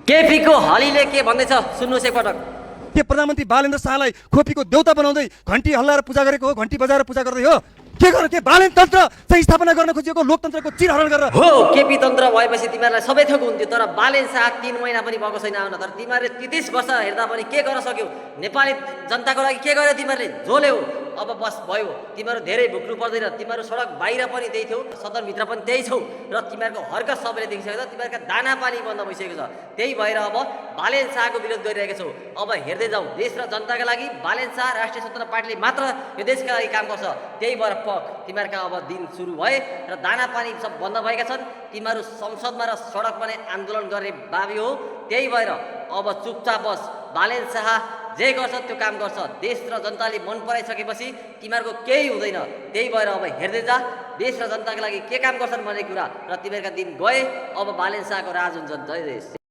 केपीको हलीले के भन्दैछ सुन्नुहोस् एकपटक। के प्रधानमन्त्री बालेन्द्र शाहलाई खोपीको देउता बनाउँदै घन्टी हल्लाएर पूजा गरेको हो, घन्टी बजाएर पूजा गर्दै हो? के गर्नु? के बालेन तन्त्र चाहिँ स्थापना गर्न खोजिएको लोकतन्त्रको चिरहरण गरेर हो? केपी तन्त्र भएपछि तिमीहरूलाई सबै थोक हुन्थ्यो, तर बालेन शाह 3 महिना पनि भएको छैन आउन। तर तिमीहरूले 33 वर्ष हेर्दा पनि के गर्न सक्यौ? नेपाली जनताको लागि के गर्यो तिमीहरूले? झोल्यौ। अब बस भयो, तिमीहरू धेरै भुक्नु पर्दैन। तिमीहरू सडक बाहिर पनि त्यही थियौ, सदनभित्र पनि त्यही छौ, र तिमीहरूको हरकत सबैले देखिसकेको छ। तिमीहरूका दाना पानी बन्द भइसकेको छ। त्यही भएर अब बालेन शाहको विरोध गरिरहेका छौ। अब हेर्दै जाऊ, देश र जनताका लागि बालेन शाह राष्ट्रिय स्वतन्त्र पार्टीले मात्र यो देशका लागि काम गर्छ। त्यही भएर तिमीहरूका अब दिन सुरु भए र दाना पानी सब बन्द भएका छन्। तिमीहरू संसदमा र सडकमा नै आन्दोलन गर्ने बाबी हो। त्यही भएर अब चुपचाप बस। बालेन शाह जे गर्छ त्यो काम गर्छ। देश र जनताले मन पराइसकेपछि तिमीहरूको केही हुँदैन। त्यही भएर अब हेर्दै जा, देश र जनताको लागि के काम गर्छन् भन्ने कुरा। र तिमीहरूका दिन गए, अब बालेन शाहको राज हुन्छ। जय देश।